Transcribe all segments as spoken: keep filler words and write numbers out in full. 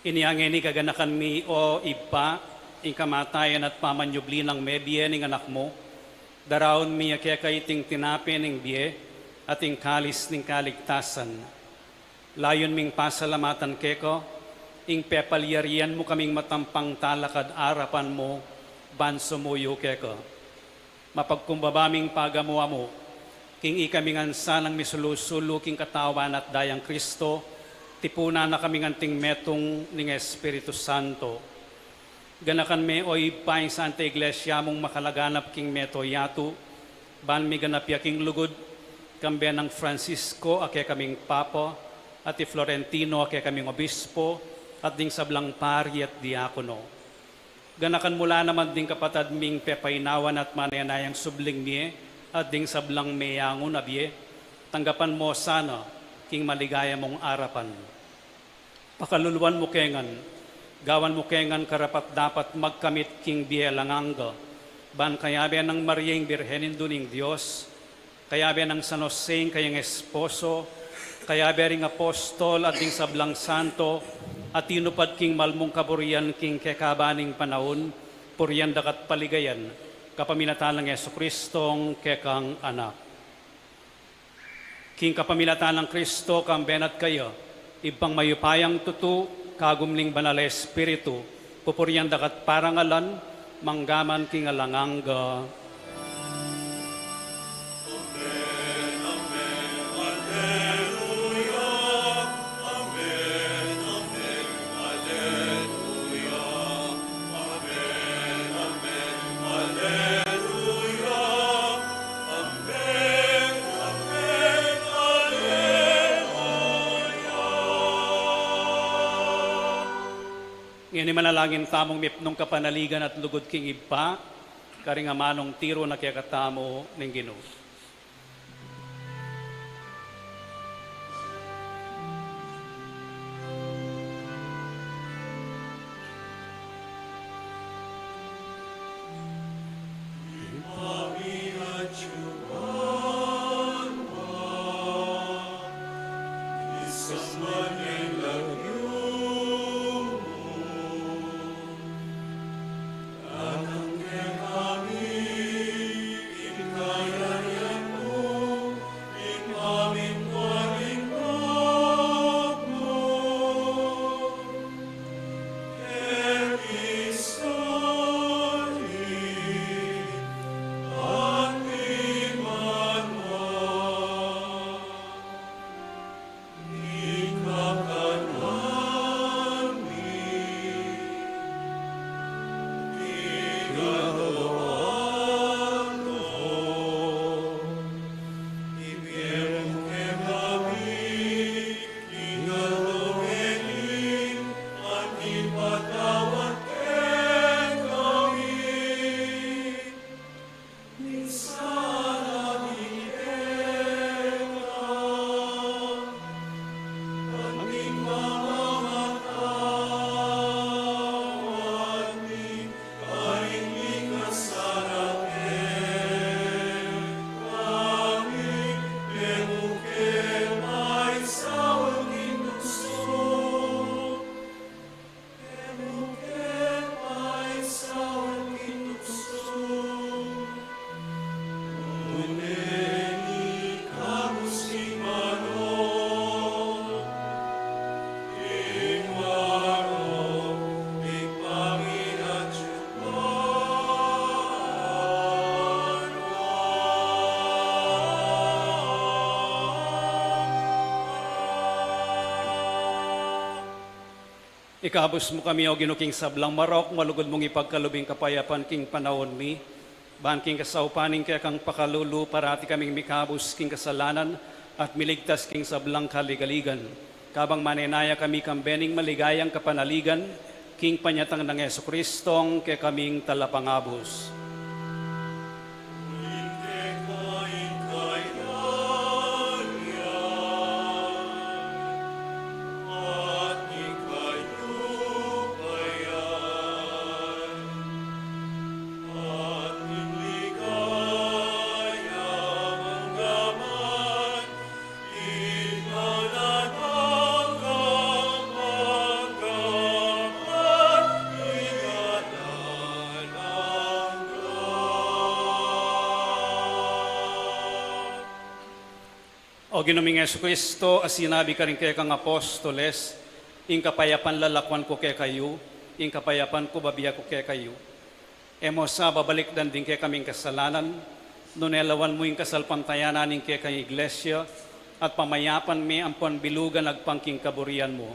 Inya ngeni kaganakan mi, o Ibpa, ing kamatayan at pamanyubli nang mebie ning Anak mu, daraun mi keka iting tinape ning bie at ing kalis ning kaligtasan. Layun ming pasalamatan keka ing pepalyarian mu kaming matampang talakad arapan mu ban sumuyu keka. Mapagkumbaba ming pagamu-amu king ikami ngan sanang misulu-sulu king Katawan at Dayang Kristo, tipunan na kami ngan anting metung ning Espiritu Santo. Ganakan me, o Ibpa, ing Santa Iglesia mung makalaganap king mabilug a yatu, ban miganap ya king lugud, kambe nang Francisco a kekaming Papa, at i Florentino a kekaming Obispo, at ding sablang pari at diakono. Ganakan mu la naman ding kapatad ming pepainawan at manenayang subling mie, at ding sablang meyangu na bie, tanggapan mu sana king maligaya mung arapan. Pakaluluan mu ke ngan, gawan mu ke ngan karapat-dapat magkamit king bie alang angga, ban kayabe nang Maria ing Birhen Indu ning Dios, kayabe nang San Jose ing kayang esposo, kayabe ring apostol at ding sablang santo, a tinupad king malmung kaburian king kekaban ning panaun, purian da ka at paligayan, kapamilatan nang Jesucristong kekang Anak. King kapamilatan nang Kristo, kambe na at kaya, Ibpang mayupayang tutu, kagum ning Banal a Espiritu, pupurian da ka at parangalan, mangga man king alang angga. Ngeni manalangin tamung mipnung kapanaligan at lugud king Ibpa, karing amanung tiru na kekatamu ning Ginu. Ikabus mu kami, O Ginu, king sablang marok, malugud mung ipagkalub ing kapayapan king panaun mi, ban king kasaupan ning kekang pakalulu, parati kaming mikabus king kasalanan at miligtas king sablang kaligaligan. Kabang manenaya kami kambe ning maligayang kapanaligan, king panyatang nang Jesucristong kekaming Talapangabus. O Ginu ming Jesucristo, a sinabi karing kekang apostoles, ing kapayapan lalakwan ku kekayu, ing kapayapan ku bibie ku kekayu. E mu sa babalikdan ding kekaming kasalanan, nune lawan mu ing kasalpantayanan ning kekang Iglesia, at pamayapan me ampon bilugan agpang king kaburian mu.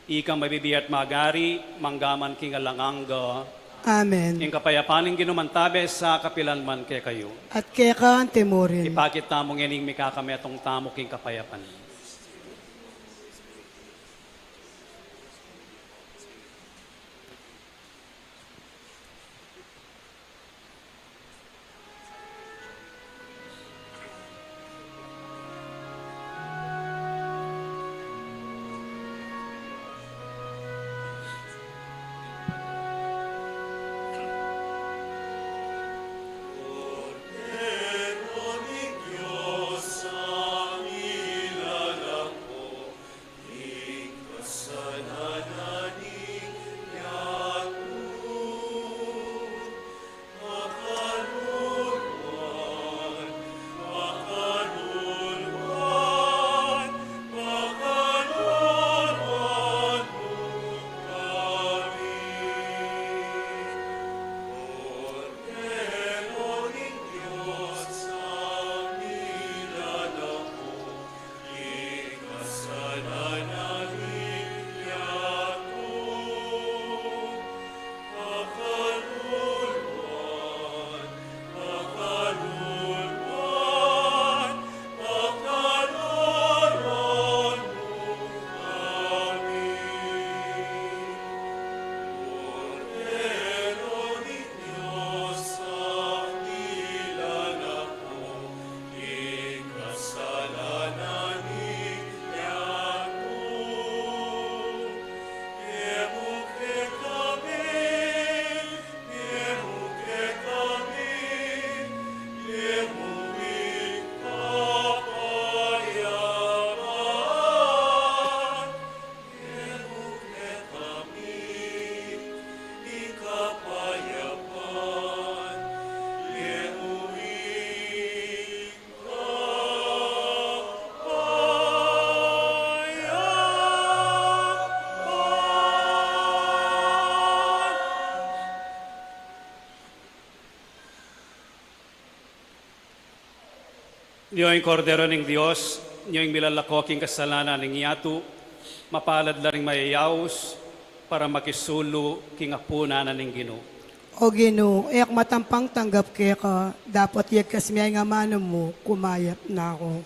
Ikang mabibie at magari, mangga man king alang angga. Amen. Ing kapayapan ning Ginu mantabe sa kapilan man kekayu. At keka anti murin. Ipakit tamu ngening mikakametung tamu king kapayapan. Nyo ing Kordero ning Dios, nyo ing milalako king kasalanan ning yatu, mapalad la ring mayayaus, para makisulu king apunan na ning Ginu. O Ginu, e ku matampang tanggap keka, dapot yagkas me ing amanu mu, kumayap na ku.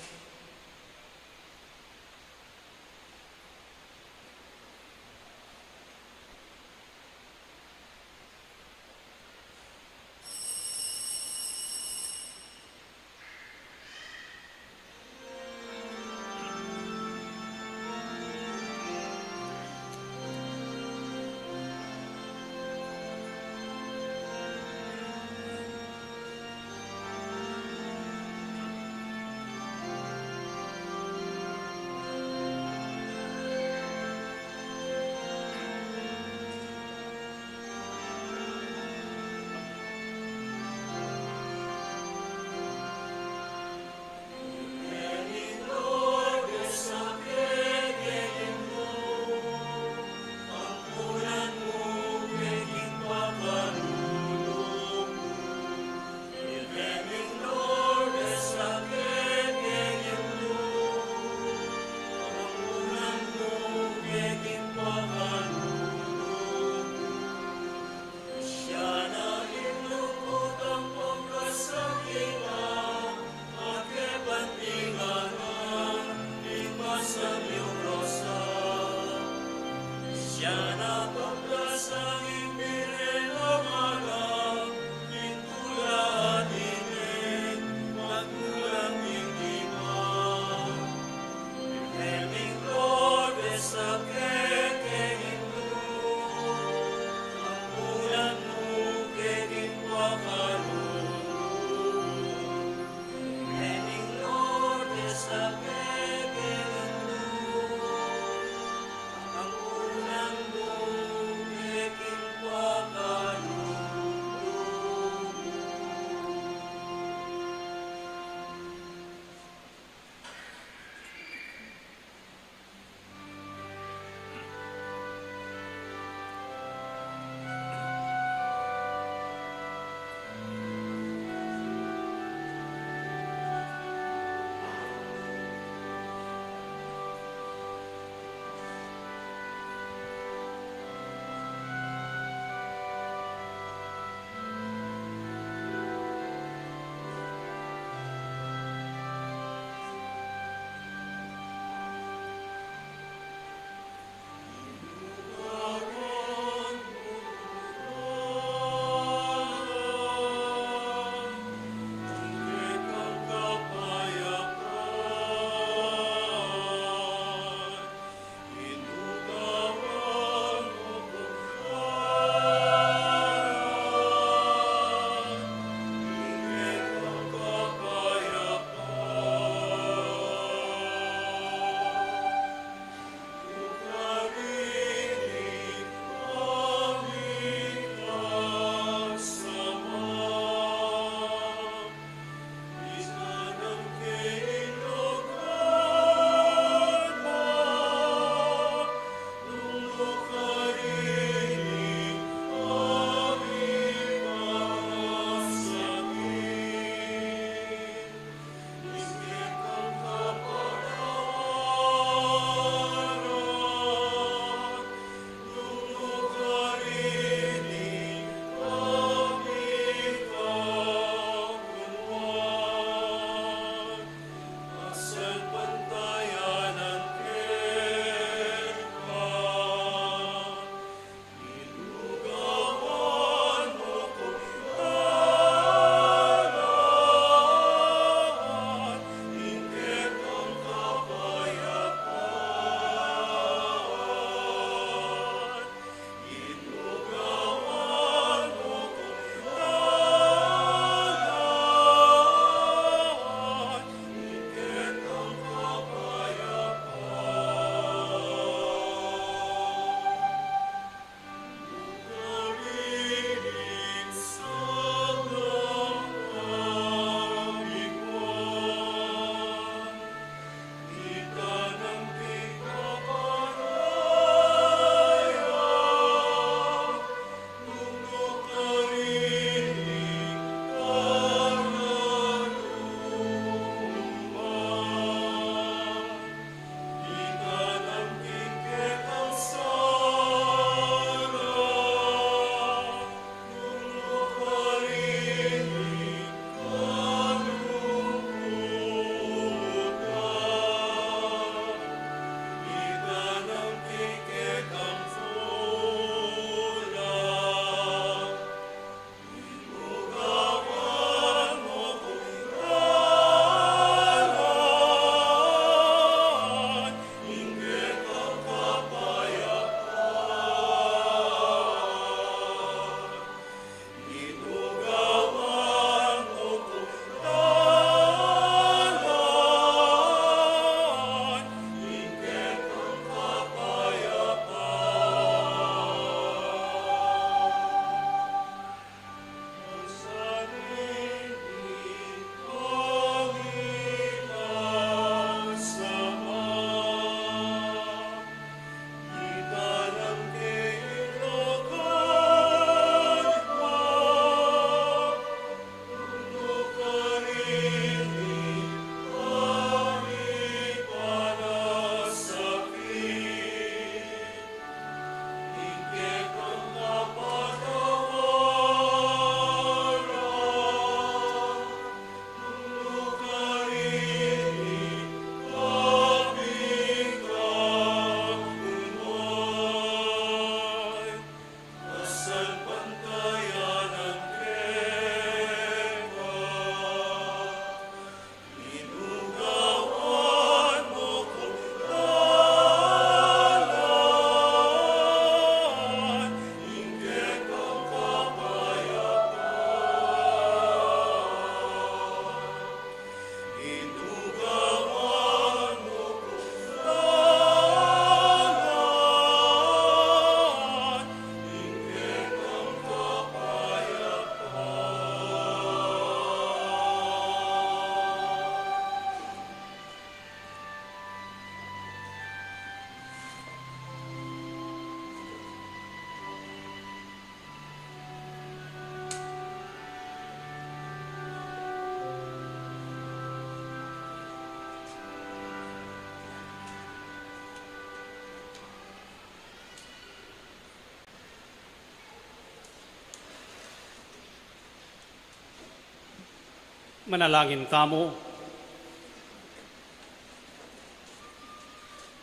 Manalangin tamu.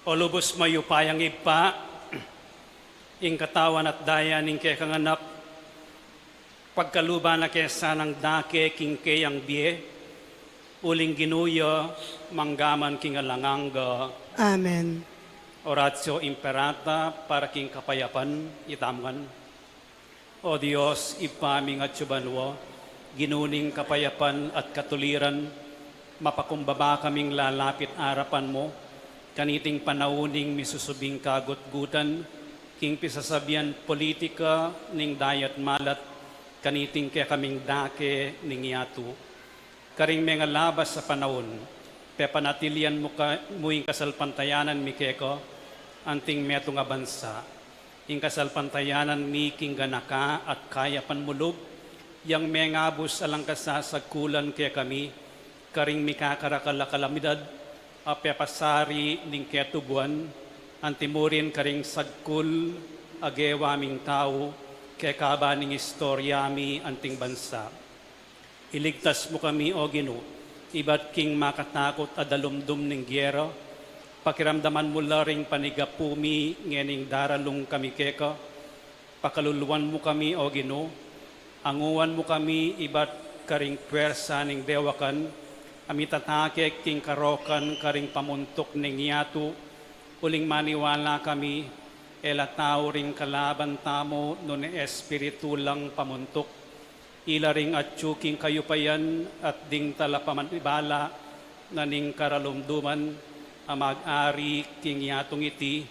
O lubus mayupayang Ibpa, ing katawan at daya ning kekang Anak, pagkaluban na ke sanang dake king keyang bie, uling Ginu ya, mangga man king alang angga. Amen. Oratio Imperata para king kapayapan, itamu ngan. O Dios, Ibpa ming atsu banua, Ginu ning kapayapan at katuliran, mapakumbaba kaming lalapit arapan mu, kaniting panaun ning misusubing kagutgutan, king pisasabian politika ning dayat malat, kaniting kekaming dake ning yatu. Karing mengalabas a panaun, pepanatilian mu ka, mu ing kasalpantayanan mi keka, anting metung a bansa. Ing kasalpantayanan mi king ganaka at kayapan mu lub, yang mengabus alang kasasagkulan kekami, karing mikakarakal a kalamidad, a pepasari ning ketubuan, anti murin karing sagkul a gewa ming tau, kekaba ning istorya mi anting bansa. Iligtas mu kami, O Ginu, ibat king makatakut a dalumdum ning gera, pakiramdaman mu la ring panigapu mi ngening daralung kami keka, pakaluluan mu kami, O Ginu, anguan mu kami ibat karing puersa ning dewakan, a mitatake king karokan karing pamuntuk ning yatu, uling maniwala kami, e la tau ring kalaban tamu nune espiritu lang pamuntuk, ila ring atsu king kayupayan at ding talapamanibala na ning karalumduman a mag-ari king yatung iti,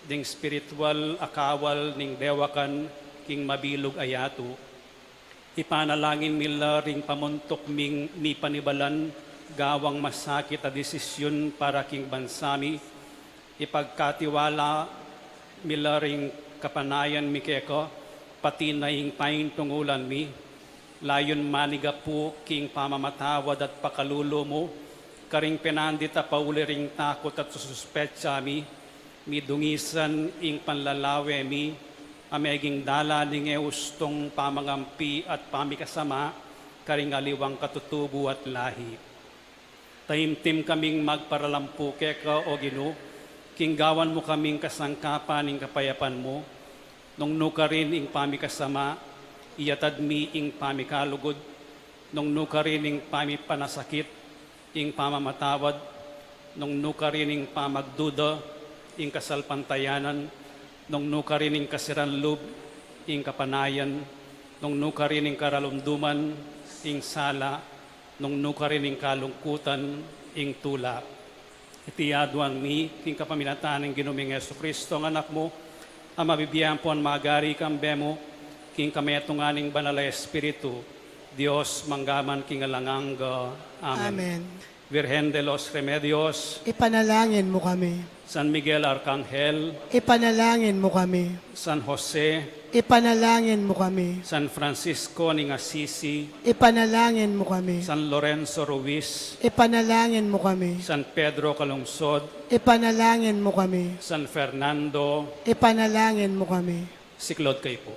ding spiritual a kawal ning dewakan king mabilug a yatu. Ipanalangin mi la ring pamuntuk ming mipanibalan gawang masakit a desisyun para king bansa mi, ipagkatiwala mi la ring kapanayan mi keka, pati na ing paintungulan mi, layun manigapu king pamamatawad at pakalulu mu, karing penandit a pauli ring takut at sususpetsa mi, midungisan ing panlalawe mi, a meging dalan ning e ustung pamangampi at pamikasama, karing aliwang katutubu at lahi. Taimtim kaming magparalampu keka, O Ginu, king gawan mu kaming kasangkapan ning kapayapan mu, nung nukarin ing pamikasama, iyatad mi ing pamikalugud, nung nukarin ing pamipanasakit, ing pamamatawad, nung nukarin ing pamagduda, ing kasalpantayanan, nung nukarin ing kasiran lub, ing kapanayan, nung nukarin ing karalumduman, ing sala, nung nukarin ing kalungkutan, ing tula. Iti aduan mi, king kapamilatan ning Ginu ming Jesucristo, a Anak mu, a mabibie ampon magari kambe mu, king kametungan ning Banal a Espiritu, Dios, mangga man king alang angga. Amen. Amen. Virgen de los Remedios, ipanalangin mu kami. San Miguel Arcangel, ipanalangin mu kami. San Jose, ipanalangin mu kami. San Francisco ning Assisi, ipanalangin mu kami. San Lorenzo Ruiz, ipanalangin mu kami. San Pedro Calungsod, ipanalangin mu kami. San Fernando, ipanalangin mu kami. Siklaud kayu pu.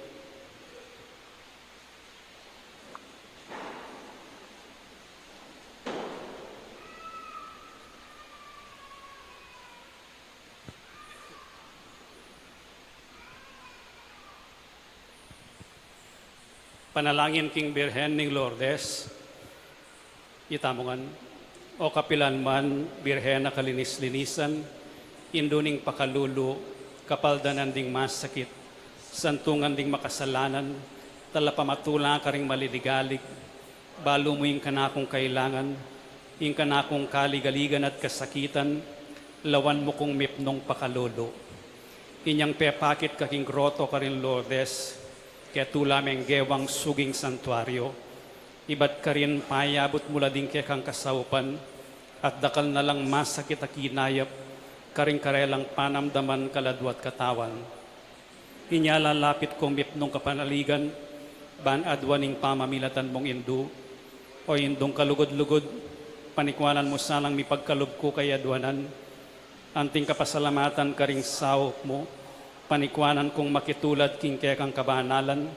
Panalangin king Birhen ning Lourdes. Itamu ngan. O kapilan man, Birhen a kalinis-linisan, indu ning pakalulu, kapaldanan ding masakit, santungan ding makasalanan, talapamatula karing maliligalig, balu mu ing kanakung kailangan, ing kanakung kaligaligan at kasakitan, lawan mu kung mipnung pakalulu. Inyang pepakit ka king groto karin Lourdes, ketula meng gewang suging santuario, ibat karin payabut mu la ding kekang kasaupan, at dakal na lang masakit a kinayap, karing karelang panamdaman kaladua at katawan. Inya lalapit kung mipnung kapanaligan, ban aduan ing pamamilatan mung indu. O indung kalugud-lugud, panikwanan mu sanang mipagkalub ku kay aduanan. Anting kapasalamatan karing saup mu, panikwanan kung makitulad king kekang kabanalan,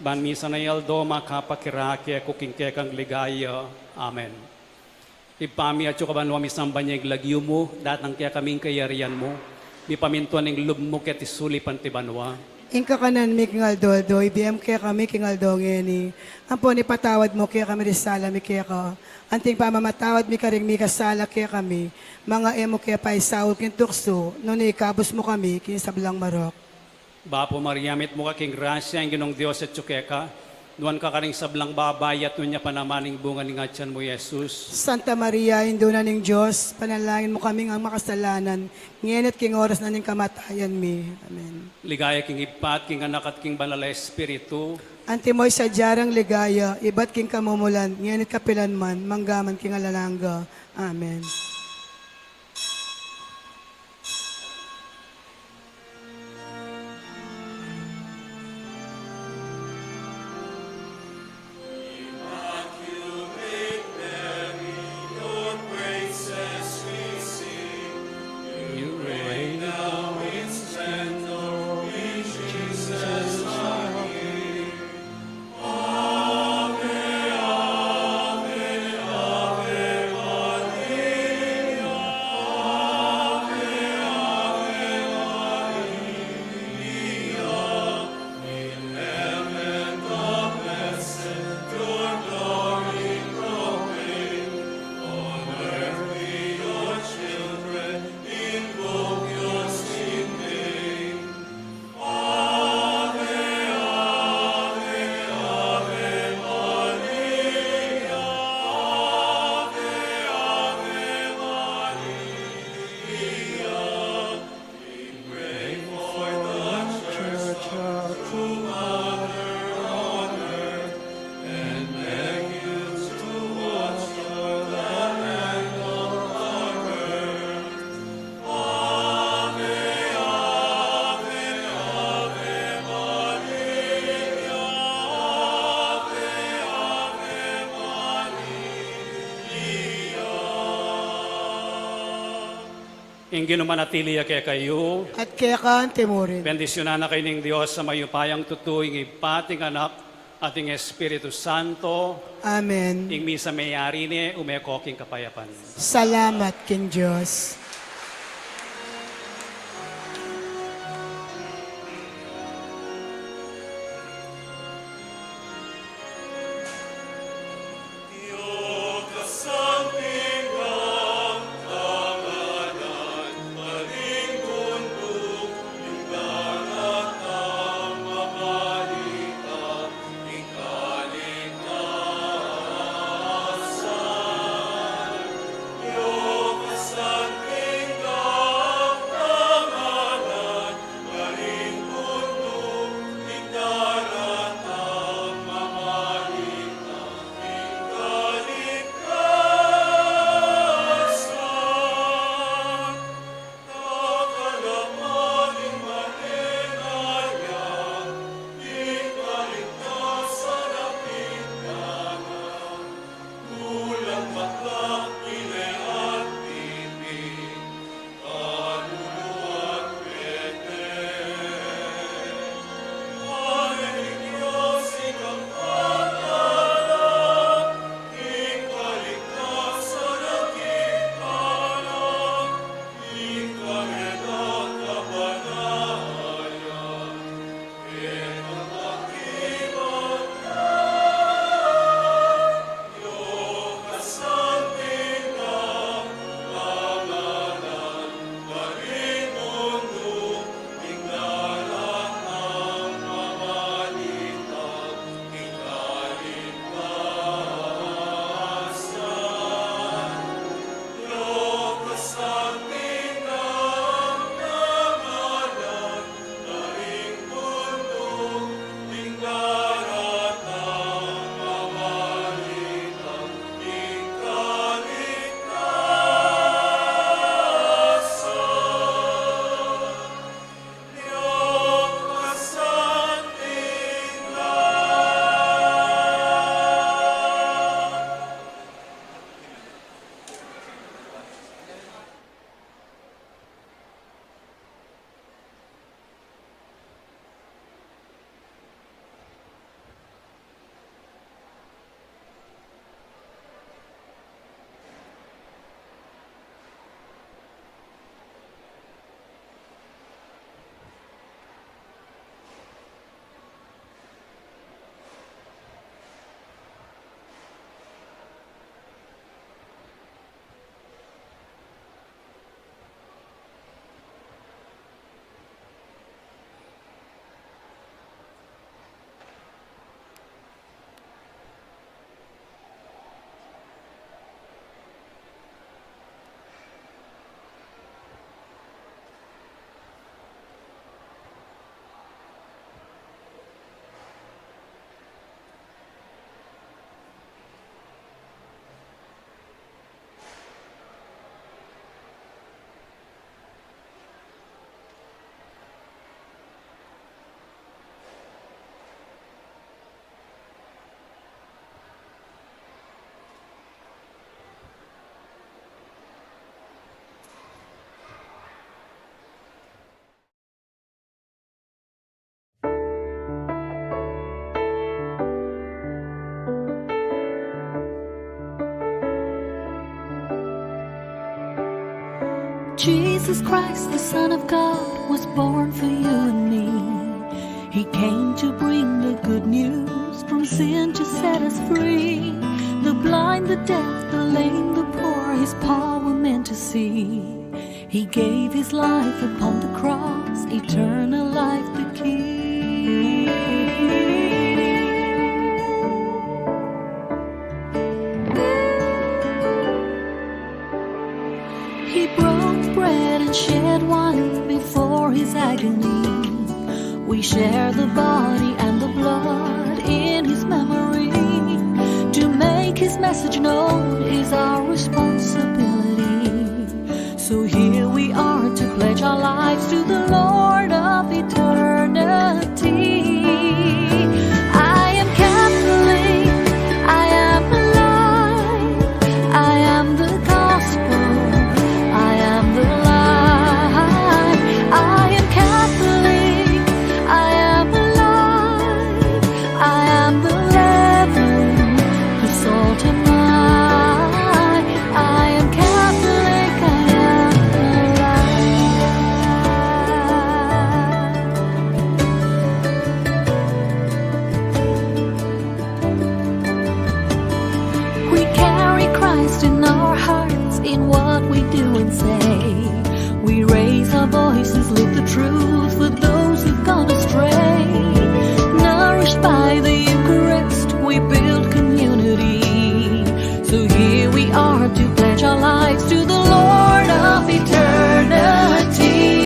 Ban misan a aldo makapakirake ku king kekang ligaya. Amen. Ibpa mi, atsu ka banua, misamban ya ing lagyu mu, datang kekami ing kayarian mu, mipamintuan ing lub mu keti sulip anti banua. Ing kakanan mi king aldo-aldo ibie mu kekami king aldo ngeni. Ampon ipatawad mu kekami ring sala mi keka, anti ing pamamatawad mi karing mikasala kekami. Manga e mu ke paisaul king tuksu, nune ikabus mu kami king sablang marok. Bapu Maria, mitmu ka king grasya, ing Ginung Dios atsu keka. Nuan ka karing sablang babai, at nuan ya pa naman ing bunga ning atian mu, Jesus. Santa Maria, Indu na ning Dios, panalangin mu kaming makasalanan, ngeni at king oras na ning kamatayan mi. Amen. Ligaya king Ibpa, at king Anak, at king Banal a Espiritu. Antimo ing sadya rang ligaya, ibat king kamumulan, ngeni at kapilan man, manggaman king alang angga. Amen. Ing Ginu manatili ya kekayu. At keka anti murin. Bendisyunan na kayu ning Dios a mayupayang tutu, ing Ibpa, at ing Anak, at ing Espiritu Santo. Amen. Ing misa meyari ne, ume ko king kapayapan. Salamat king Dios. Jesus Christ, the Son of God, was born for you and me. He came to bring the good news, from sin to set us free. The blind, the deaf, the lame, the poor, his power meant to see. He gave his life upon the cross, eternal life the key. He broke bread and shared wine before his agony. We share the body and the blood in his memory. To make his message known is our responsibility. So here we are to pledge our lives to the Lord of eternity. I am Catholic, I am alive, I am the gospel, I am the light. I am Catholic, I am alive, I am the leaven, the salt and light. I am Catholic, I am alive. We carry Christ in our hearts, in what we do and say. We raise our voices, live the truth for